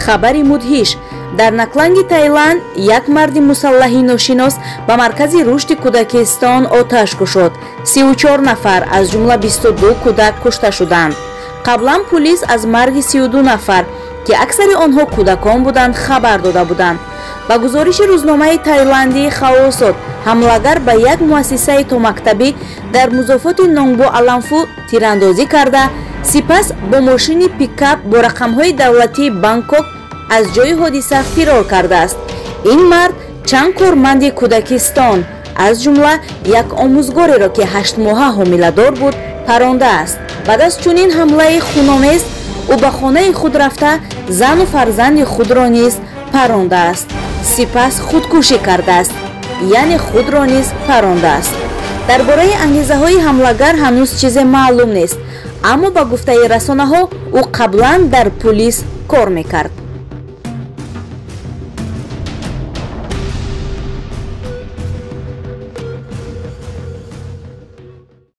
Хабари мудҳиш: дар Накланги Таиланд як марди мусаллаҳи ношинос ба маркази рушди кӯдакистон оташ кушод. 34 нафар, аз ҷумла 22 кӯдак, кушта шуданд. Қаблан пулис аз марги 32 нафар, ки аксари онҳо кӯдакон буданд, хабар дода буданд. Ба гузориши рӯзномаи тайландии Хаосот, ҳамлагар ба як муассисаи томактабӣ дар музофоти Нонгбо Аламфу тирандозӣ карда, сипас бо мошини пикап бо рақамҳои давлатии Бангкок аз ҷои ҳодиса фирор кардааст. Ин мард чанд корманди кӯдакистон, аз ҷумла як омӯзгореро, ки 8-моҳа ҳомиладор буд, парондааст. Баъд аз чунин ҳамлаи хуномез ӯ ба хонаи худ рафта, зану фарзанди худро низ парондааст, сипас худкушӣ кардааст, яъне худро низ парондааст. Дар бораи ангезаҳои ҳамлагар ҳанӯз чизе маълум нест, аммо ба гуфтаи расонаҳо, ӯ қаблан дар пулис кор мекард.